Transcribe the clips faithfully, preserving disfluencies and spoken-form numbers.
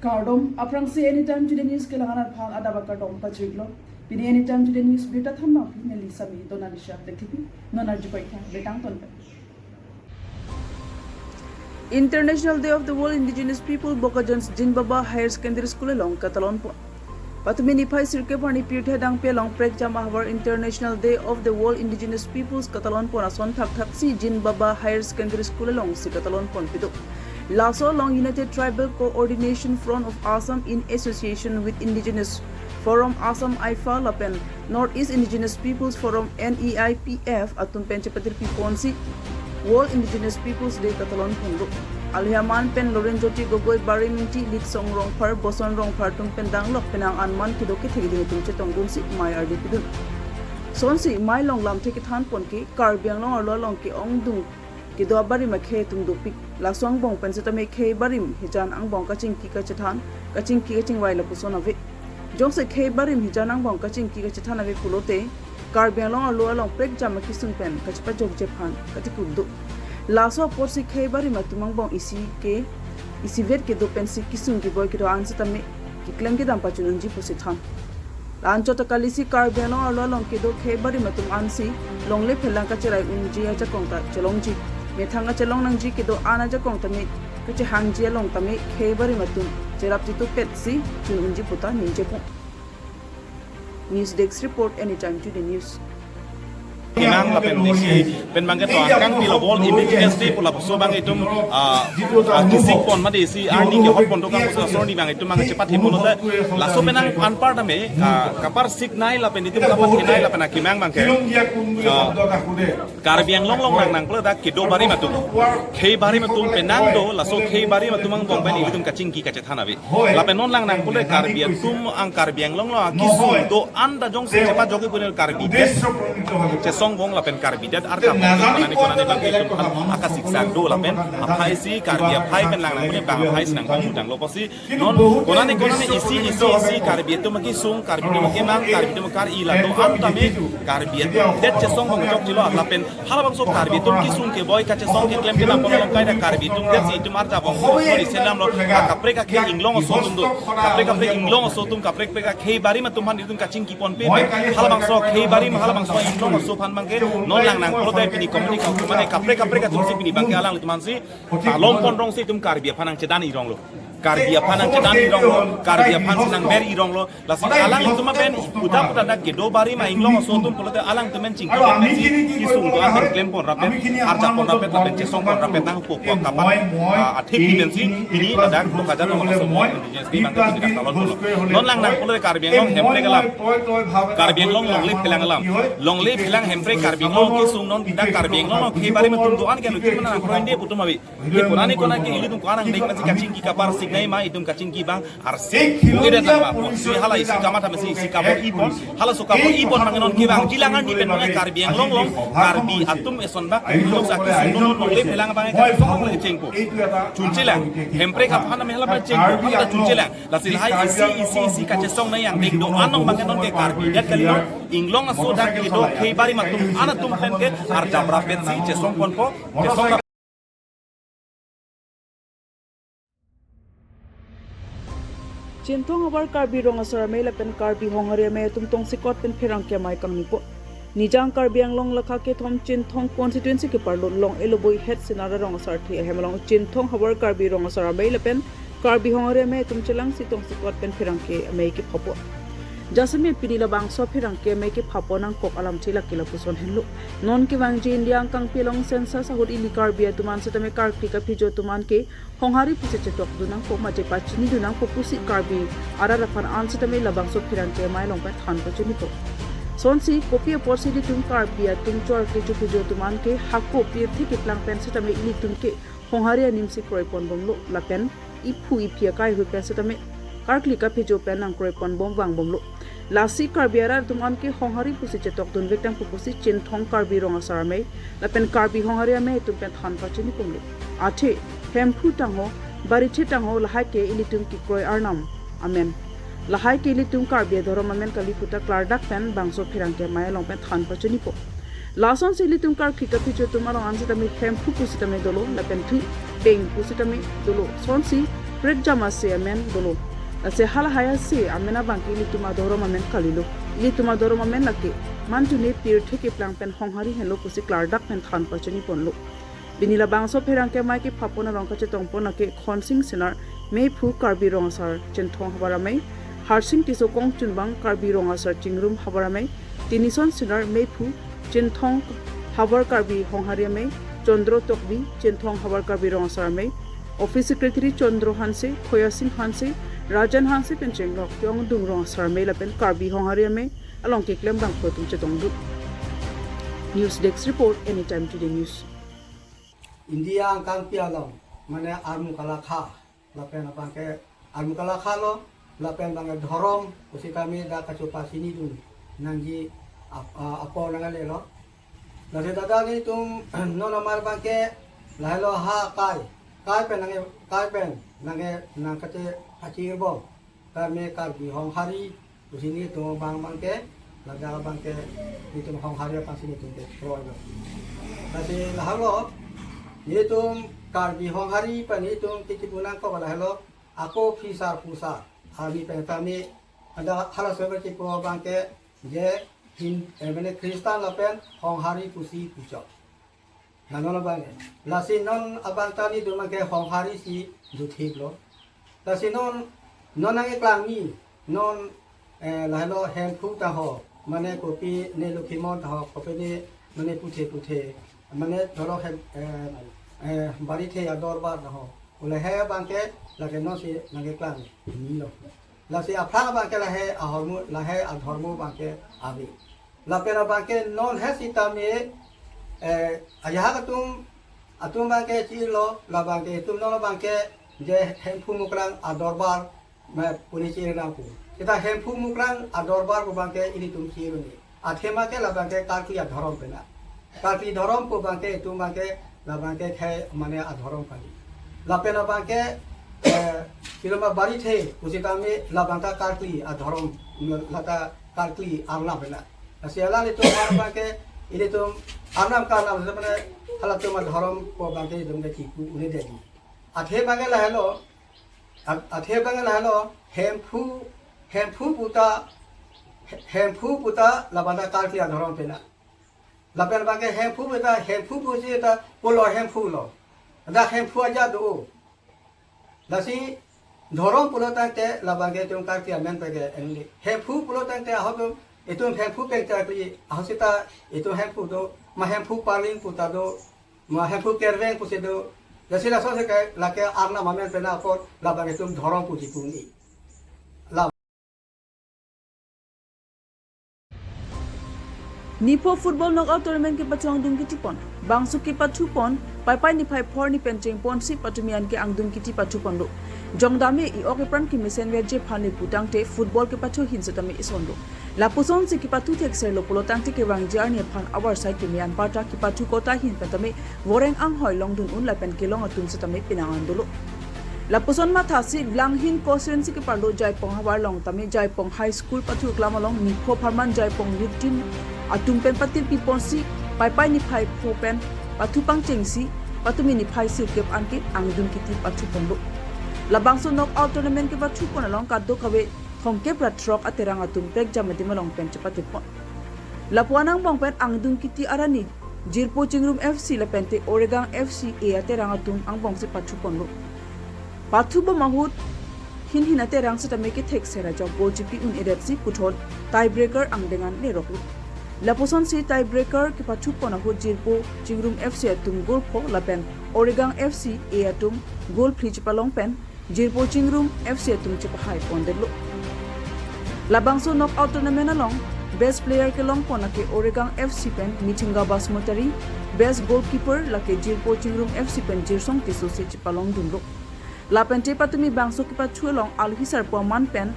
Kardom, aphrangsi Anytime Today News kelang-an aphan adap akardom pajirlo. Pini Anytime Today News birta thanbang pini Lisa mi dona Lisa Lekhipi, non arju paikha, betang ton pen. International Day of the World Indigenous People Bokajan's Jinbaba Higher Secondary School along katalon pon. Patumi niphai sirkep arni pirthe dangpi along prekjam ahavar International Day of the World Indigenous Peoples katalon pon ason thakthaksi Jinbaba Higher Secondary School alongsi katalon ponpido. Laso along United Tribal Coordination Front of Assam in association with Indigenous Forum Assam, IFA, lapen North East Indigenous Peoples Forum, NEIPF, atum pen chepatirpi ponsi World Indigenous Peoples Day katalon ponlo. Alihaman pen Loren Jyoti Gogoi, Barim Ingti, Litsong Rongphar, Boson Rongphar atum pen danglok penang anman kedo kethek ding atum chetongdunsi mei ardi pidun. Sonsi mei along lamthe kethan pon ke Karbi Anglong arlo along ke-ongdung kedo abarim akhei atum dopik. Laso angbong pen setame khei barim hijan angbong kachingki kachethan, kachingki kachingvai lapuson ave. Jongsi khei barim hijan angbong kachingki kachethan ave pulote, Karbi Anglong arlo along prekjam akesung pen kachepajokji aphan katikuk do. Laso apotsi khei barim atum angbong isi ke, isivet kedo pensi kesung keboi kedo-an setame keklem kedam pachun unji pusi than. La-anchot ta kalisi Karbi Anglong arlo along kedo khei barim atum ansi longle phelang kacherai unji ajakong ta chelongji. Methang kachelong nangji kedo-an ajakong tame kachehangji along tame khei barim atum cherap chitupetsi chun unji puta ningjepo. News Desk Report, Anytime Today News. Kemang lapen isi pen bangke to angkang pilo World Indigenous Day pu lapuson bang itum, ah, ah, kisik pon mate isi arni kehot pon dokang pusi asor ni bang itum bang chepat hipono te laso penang anpar tame, ah, kapar siknei lapen itum kapar thenei lapen akemang bangke, ah, Karbi Anglong along nang nangplo dak kedo barim atum, khei barim atum penang do, laso khei barim atum angbong pen itum kachingki kachethan ave. Lapen non lang nangpule Karbi atum ang Karbi Anglong along akesung do-an ta jongsi chepajokji pune Karbi det chesong bom lapen Karbi det arka bom konani konani bangke itum aphan akasiksak do lapen aphai si Karbi aphai pen lang nangpule bang aphai si nangpamudanglo pusi non konani konani isi isi isi Karbi atum akesung, Karbi atum akemang, Karbi atum kar-i la do-an tame Karbi atum det chesong bom chokchelo lapen halabangso Karbi atum kesung keboi kachesong keklem kedam pon along kaita Karbi atum detsi itum arjabom kori selamlo, kaprek akhei inglong aso atum do, kaprek kaprek inglong aso atum kaprek kaprek akhei barim atum aphan itum kachingki ponpe, halabangso khei barim halabangso inglong aso aphan bangke non lang nangplo te pini komuni kau mane kaprek kaprek atumsi pini bangke alanglitum aphansi talom pon rongsi itum Karbi aphan nangchedan ironglo. Karbi aphan nangchedan ironglo, Karbi aphansi nangber ironglo, lasi alanglitum apen puta puta dak kedo barim inglong aso atum pulote alangtum pen chingki pensi kesung do-an pen klem pon rapet, arjap pon rapet lapen chesong pon rapet nangpo kapat, ah, athik pensi pini ladak Bokajan along aso mo Indigenous Day bangke pini dak talon pulo. Non lang nangpule Karbi Anglong Hemprek alam, Karbi Anglong longle phelang alam, longle phelang Hemprek Karbi Anglong kesung non dak Karbi Anglong along khei barim atum do-an ke lutin mana nangkroin de putum abi. Ke konani konani ke ilitum ko-an angdeng pensi kachingki kapar siknei ma itum kachingki bang arsik. Ungede tangma, si hala isi kamatha mesi isi kabor-i pon. Halaso kabor-i pon bang non kevangji lang arni pen bang Karbi Anglong along, Karbi atum eson bang, itum sa kesung non longle phelang bang kachingki chengpo. Chunchelang, Hemprek aphan name hala bang chengpo, hala chunchelang. Lasi lahai isi isi isi kachesong nai angdeng do-an along bang non ke Karbi det kali non, inglong aso dak kedo khei barim atum an atum pen ke arjap rapetsi chesong ponpo, chesong Chinthong havar Karbi Rong Asar Amei lapen Karbi Honghari Amei atum tongsekot pen pherangke amei kangnipo. Nijang Karbi Anglong lakha kethom Chinthong constituency keparlo Long Eloboi het Sinara Rong Asar thi ahem along Chinthong havar Karbi Rong Asar Amei lapen Karbi Honghari Amei atum chelangsi tongsekot pen pherangke amei kephapo. Jasemet pini labangso pherangke amei kephapo nangkok alamthe lake lapuson henlo. Non kevangji India angkangpi along census ahut ili Karbi atum an setame karkli kaphijo atum an ke Honghari pusi chetokdun nangpo, maje pachinidun nangpo pusi Karbi arat aphan an setame labangso pherangke amei along pen than pachinipo. Sonsi kopi apotsi ilitum Karbi atum chor ke chuphijo atum an ke hako pirthe keplang pen setame ilitum ke Honghari animsi kroi ponbomlo lapen iphu iphi akai hui pen setame karkli kaphijo pen nangkroi ponbom vangbomlo. Lasi Karbi arat atum an ke Honghari pusi chetokdun vek tangpo pusi Chinthong Karbi Rong Asar Amei lapen Karbi Honghari Amei atum pen than pachiniponlo. Athe Hemphu tangho, Barithe tangho lahai ke ilitum kekroi arnam amen. Lahai ke ilitum Karbi adhorom amen kali puta klardak pen bangso pherangke amei along pen than pachinipo. Lasonsi ilitum karkli kaphijo atum along an setame Hemphu pusitame dolo lapen thu Peng pusitame dolo. Sonsi prekjam ase amen dolo. Lasi halahai ase amen abangke ilitum adhorom amen kalilo. Ilitum adhorom amen lake mantune pirthe keplang pen honghari henlo pusi klardak pen than pachini ponlo. Pini labangso pherangke amei kephapon along kachetongpon lake Khonsing Senar, meiphu Karbi Rong Asar Chinthong Havar Amei, Harsing Tisso kongchunbang Karbi Rong Asar Chingrum Havar Amei, Tinison Senar, meiphu Chinthong Havar Karbi Honghari Amei, Chandra Tokbi, Chinthong Havar Karbi Rong Asar Amei, Office Secretary Chandra Hanse, Khoya Sing Hanse, Rajan Hanse pen chenglok ke-ongdung Rong Asar Amei lapen Karbi Honghari Amei along keklem abangphu atum chetongdun. News Desk Report, Anytime Today News. India angkangpi along, mane Armu Kalakha, lapen abangke Armu Kalakha lo, lapen abangke dhorom, pusitame dak kachopa chinidun nangji ap-, a-, apor nangle lo. Lasi dada nelitum non amar abangke lahelo ha kai, kai pen nangke, kai pen nangke nangkache achirbom. Tame Karbi Honghari, pusi nelitum abang abangke, ladak abangke, nelitum Honghari aphansi nelitum ke kroi lo. Lasi lahelo, nelitum Karbi Honghari pen nelitum kikipu nangkok lahelo, ako phisar phusar, arni pen tame, ada halaso berkipu abangke, je Hin-, eh, mane Kristan lapen Honghari pusi puchok. Nah, non abang, lasi non abang ta nelitum abangke Honghari si duthip lo. Lasi non, non nangkeklang ni, non, eh, lahelo Hemphu ta ho, mane kopi ne Lokhimon ta ho, kopi ne mane puthe puthe, mane dolo hem, eh, eh, Barithe adorbar ta ho. Ule he abangke, lake non si nangkeklang ni lo. Lasi aphrang abangke lahei ahormu, lahei adhormu abangke ave. Lapen abangke non he sitame, eh, ajahak atum, atum abangke chilo, labangke itum non abangke je Hemphu Mukrang adorbar, ma puni chiri nangpu. Kita Hemphu Mukrang adorbar pu abangke ilitum chiri ni. Athema ke labangke Karkli adhorom pena. Karkli dhorom pu abangke itum abangke labangke khai mane adhorom kali. Lapen abangke, eh, kiloma Barithe pusitame labangta Karkli adhorom, lata Karkli arnam pena. Lasi alanglitum abangke, ilitum arnam karnam, sebenarnya halatum adhorom pu abangke itum ke kipu une degi. Athe abangke lahelo, at-, athe abangke lahelo, Hemphu, Hemphu puta, Hemphu puta labangta Karkli adhorom pena. Lapen abangke Hemphu puta, Hemphu pusi ta pulo Hemphu lo. Dak Hemphu aja do. Lasi dhorom pulo tangte labangke itum Karkli amen pege enli. Hemphu pulo tangte ahotum, itum Hemphu peng Karkli, ahosita itum Hemphu do, ma Hemphu Parling puta do, ma Hemphu Kerveng pusi do. Lasi laso se ke lake arnam amen pena apot labang itum dhorom puji puni. La Nipho football knockout tournament kepathu angdung kitipon. Bangso kepathupon, Paipai niphai phor arni pen chengponsi patumi anke angdung kiti pathuponlo. Jongdame i-ok ipran kemesen verji aphan le putangte football kepathu ahin setame isonlo. Lapusonsi kepathu thekserlo pulo tangte kevangji arni aphan avarsai keme anparta kepathu kota ahin pen tame voreng anghoi longdun un lapen kelong atum setame penang an dolo. Lapuson mathasi Langhin constituency keparlo Jaipong havar along tame Jaipong High School pathu klam along Nipho apharman Jaipong youth team atum pen patirpiponsi Paipai niphai phor pen pathu pangchengsi patumi niphai sirkep anke angdung kiti pathuponlo. Labangso knockout tournament kepathupon along kadokave thomkep ra throk aterang atum prekjam adim along pen chepatipon. Lapuan angbong pen angdung kiti arani Jirpo Chingrum F C lapente Oregang F C A aterang atum angbongsi pathuponlo. Pathubom ahut hinhin aterang setame kethekser ajok goal chipi un-edetsi puthot tiebreaker angdeng an leroklo. Lapusonsi tiebreaker kepathupon ahut Jirpo Chingrum F C atum goal pho lapen Oregang F C A atum goal phli chepalong pen Jirpo Chingrum F C atum chepahai pondetlo. Labangso knockout tournament along best player kelongpon lake Oregang F C pen Mithinga Basmotari, best goalkeeper lake Jirpo Chingrum F C pen Jirsong Tisso si chepalongdunlo. Lapente patumi bangso kepathu along alohi sarpo aman pen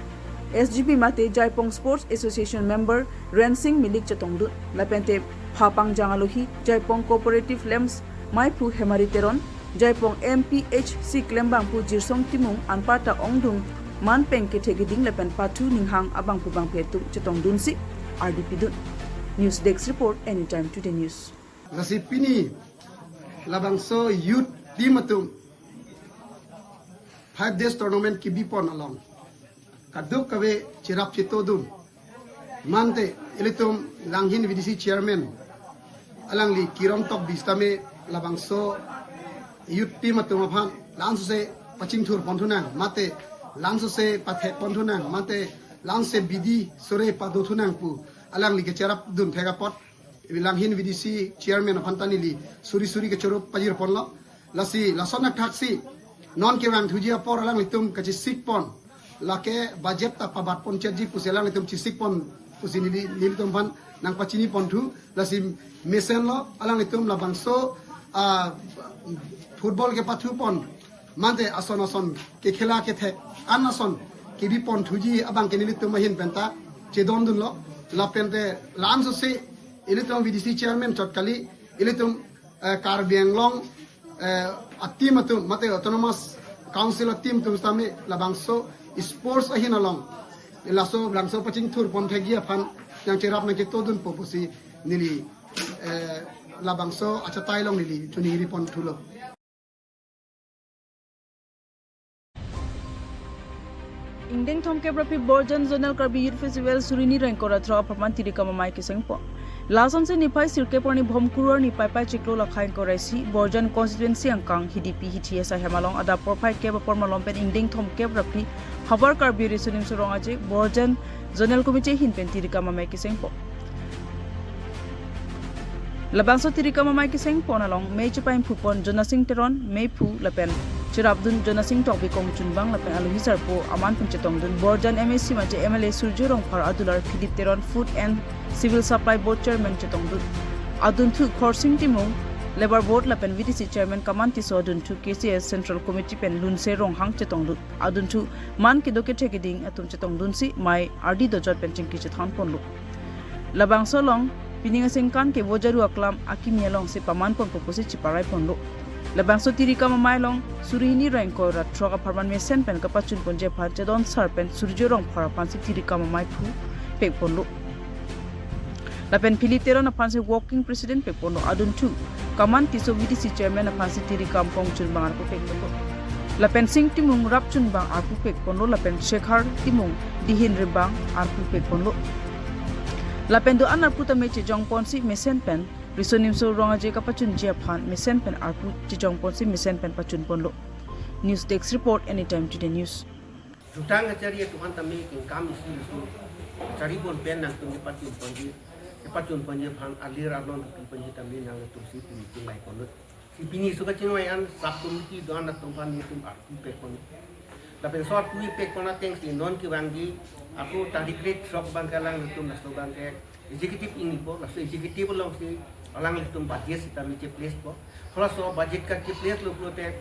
S G B mate Jaipong Sports Association member Rensing Milik chetongdun. Lapente pha pangjang alohi Jaipong Cooperative Lamps meiphu Hemari Teron, Jaipong M P H C klembangphu Jirsong Timung anparta ongdung man pen kethe keding lapen pathu ninghang abangphu bangphi atum chetongdunsi ardi pidun. News Desk Report, Anytime Today News. Lasi pini labangso youth team atum Five days tournament kebipon along kadokave cherap chetodun mate ilitum Langhin V D C chairman alangli Kiron Tokbi sitame labangso youth team atum aphan la-an sose pachingthurpon thunang mate la-an sose pathekpon thunang mate la-an sose bidi sore pado thunang pu alangli kecherapdun thek apot Langhin V D C chairman aphan ta neli suri suri kechoro pajirponlo. Lasi lason athaksi non kevangthuji apor alanglitum kachesikpon, lake budget ta pabatpon chetji pusi alanglitum chesikpon pusi neli, nelitum aphan nangpachiniponthu. Lasi mesenlo alanglitum labangso, ah, football kepathupon mate ason ason kekhela kethek an ason kebiponthuji abangke nelitum ahin penta chedondunlo. Lapente la-an sose ilitum V D C chairman chot kali, ilitum, eh, Karbi Anglong, eh, a-team atum mate Autonomous Council a-team atum sitame labangso sports ahin along laso labangso pachingthurpon thekji aphan nangcherap nangchetodunpo pusi neli, eh, labangso achatai along neli choningriponthulo. Ingdeng thomkep ra phli Borjan Zonal Karbi Youth Festival suri hini ra ingkoi ra throk apharman Tirikam Amei kesengpon. Lasonsi niphai sirkep arni Bhomkuru arni Paipai chiklo lakha ingkoi ra isi Borjan constituency angkang Hidipi Hithi asai hem along adap porphai kep apor malom pen ingdeng thomkep ra phli Havar Karbi Riso Nimso Rong Aje Borjan Zonal Committee ahin pen Tirikam Amei kesengpon. Labangso Tirikam Amei kesengpon along mei chepaimphupon Jonasing Teron meiphu lapen cherapdun Jonasing Tokbi kongchunbang lapen alohi sarpo aman pen chetongdun Borjan M A C mate M L A Surjya Rongphar adular Philip Teron Food and Civil Supply Board Chairman chetongdun. Adunthu Khorsing Timung Labour Board lapen V D C Chairman Kaman Tisso adunthu K C S Central Committee pen Lunse Ronghang chetongdun. Adunthu man kedo kethe keding atum chetongdunsi mei ardi dojot pen chingki chethanponlo. Labangso along pining aningkan ke vojaru aklam akimi alongsi pamanponpo pusi chiparaiponlo. Labangso Tirikam Amei along suri hini ra ingkoi ra throk apharman mesen pen kapachunponji aphan chedon sar pen Surjya Rongphar aphansi Tirikam Amei phu pekponlo. Lapen Philip Teron aphansi working president pekponlo. Adunthu Kaman Tisso V D C chairman aphansi Tirikam kongchunbang arpu pekponlo. Lapen Sing Timung rapchunbang arpu pekponlo lapen Shekhar Timung dihin rimbang arpu pekponlo. Lapen do-an arpu tame chejongponsi mesen pen Riso Nimso Rong Aje kapachunji aphan mesen pen arpu chejongponsi mesen pen pachunponlo. News Desk Report, Anytime Today News. Jutang kachari atum an tame kengkam isi isi charibon pen nangtum kepachunponji, kepachunponji aphan alir arlon kepiponji tame nangtumsi pini chinglaiponlo. Si pini so kachinglai an sub committee do-an atum aphan nelitum arpu pekpon. Lapen so arpu pekpon atengsi non kevangji ako tarik ret sok abangke alanglitum laso abangke executive ingnipo, laso executive alongsi alanglitum budget sitame cheplacepo. Halaso budget kacheplacelo pulote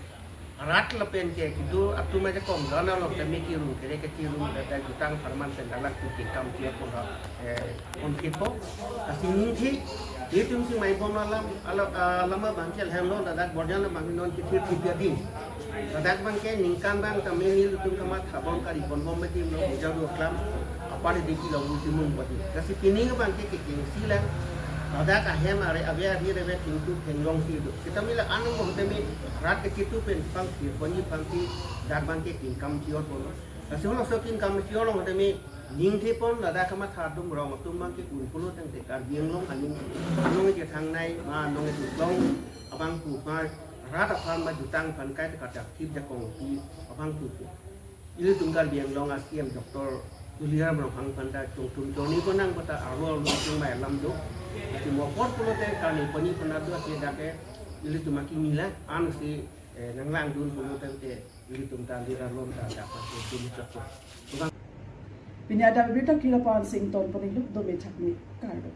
rat lapen ke kedo atum ajakong do-an along tame kerum kere kechirumdet jutang apharman pen alangtum kengkam kiapon ha, eh, konfitpo. Lasi ningthi, nelitumsi meibom alam, alam, ah, alam abangke lahelo, ladak Borjan abang non kethir thipya ding. Ladak abangke ningkan abang tame nelitum kamathabom kariponbom adim lo, vojaru aklam, apar di pilo, ultimum body. Lasi pining abangke kekengsi lang, ladak ahem are ave ari reve tingtu thenglongsi do. Sitame la-an angbong tame rat kechitu pen pangthirponji aphansi dak abangke kengkam kiapon. Lasi halaso kengkam kialong tame ningthipon ladak kamatha atum rong atum abangke un pulo tangte Karbi Anglong aning, anong kethang nai ma anong ketheklong abang pu ma rat aphan ma jutang aphan kaita kachakthip jakong pi abang pu. Ilitum Karbi Anglong a-C M Doctor Tuliram Ronghang aphan ta chongtum chongni ponang kota arlo arlo chingmai alam do. Lasi mo apor pulote karni poni pona do ake dake ilitum akimi la ansi, eh, nanglangdun pulo tangte ilitum ta lira lom ta dapat ilitum chakpo. Pini adap abirta kilo pan sing ton poni luk do me chakni kardo.